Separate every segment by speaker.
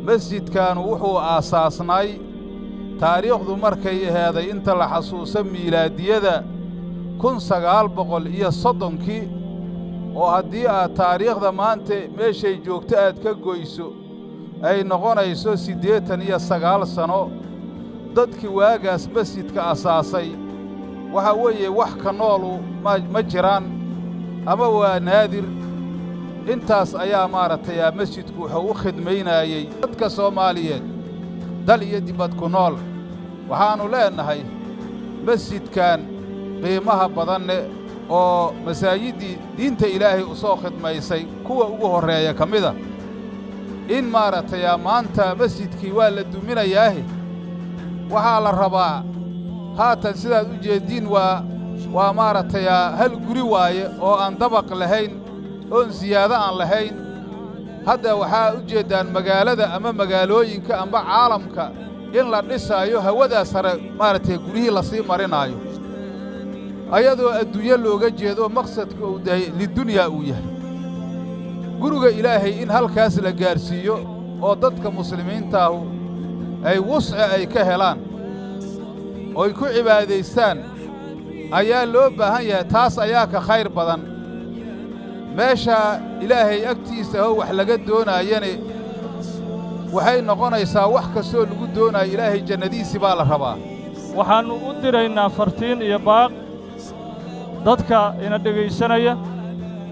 Speaker 1: Masjidkaanu wuxuu aasaasnay taariikhdu markay aheeday, inta la xasuuso, miilaadiyada 1930-kii, oo haddii aad taariikhda maanta meeshay joogto aad ka goyso ay noqonayso 89 sano. Dadkii waagaas masjidka asaasay waxaa weeye wax ka noolu ma jiraan ama waa naadir. Intaas ayaa maaragtay masjidku wuxuu u khidmaynaayey dadka Soomaaliyeed dal iyo dibad ku nool. Waxaannu leennahay masjidkan qiimaha badanne oo masaajiddii diinta Ilaahay u soo khidmaysay kuwa ugu horreeya ka mida in maaragtay maanta masjidkii waa la duminayaahe. Waxaa la rabaa haatan sidaad u jeeddiin waa maaragtay hal guri waaye oo aan dabaq lahayn oon siyaado aan lahayn. Hadda waxaa u jeeddaan magaalada ama magaalooyinka amba caalamka in la dhisaayo hawadaas sare, maaragtay, guryihii lasii marinaayo, ayadoo adduunyo looga jeedo, maqsadka uu dahay lidunyaa uu yahay. Guriga Ilaahay in halkaas la gaadhsiiyo oo dadka muslimiintaahu ay wusci ay ka helaan ooy ku cibaadaystaan ayaa loo baahan yahay. Taas ayaa ka khayr badan. Meesha Ilaahay agtiisa oo wax laga doonaayane waxay noqonaysaa wax kastoo lagu doonaayo Ilaahay jannadiisii baa la rabaa.
Speaker 2: Waxaannu u diraynaa fartiin iyo baaq dadka ina dhegaysanaya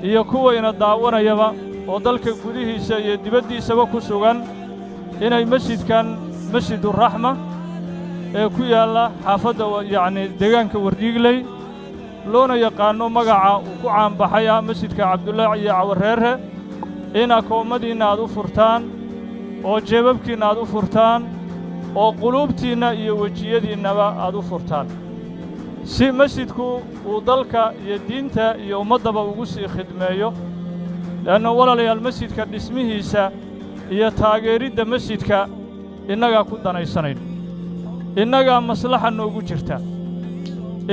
Speaker 2: iyo kuwa ina daawanayaba oo dalka gudihiisa iyo dibaddiisaba ku sugan inay masjidkan Masjiduraxma ee ku yaalla xaafadda, yacnii deegaanka Wardhiigley, loona yaqaanno magaca uu ku caanbaxay ah Masjidka Cabdullaahi iyo Cawareere, in akoommadiinna aad u furtaan oo jeebabkiinna aad u furtaan oo quluubtiinna iyo wejiyadiinnaba aad u furtaan, si masjidku uu dalka iyo diinta iyo ummaddaba ugu sii khidmeeyo. Le'anna walaalayaal, masjidka dhismihiisa iyo taageeridda masjidka innagaa ku danaysanayn, innagaa maslaxa noogu jirta,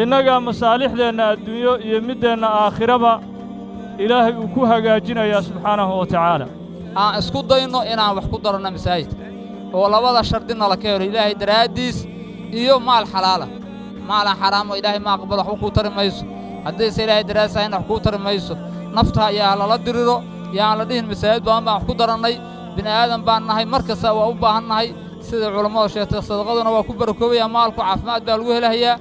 Speaker 2: innagaa masaalixdeenna adduunyo iyo middeenna aakhiraba Ilaahay uu ku hagaajinayaa subxaanahu wa tacaala.
Speaker 3: Aan isku dayno inaan wax ku daranno masaajidka oo labada shardina la ka helo: Ilaahay daraaddiis iyo maal xalaala. Maalan xaraamo Ilaahay ma aqbalo, waxba kuu tari mayso. Haddayse Ilaahay daraaddiis ahayna, wax kuu tari mayso. Nafta ayaa lala diriro. Yaan la dhihin masaajid badan baan wax ku darannay. Bini aadan baan nahay, mar kasta waa u baahan nahay. Sida culammadu sheegtay, sadaqaduna waa ku barakoobayaa maalku, caafimaad baa lagu helahayaa.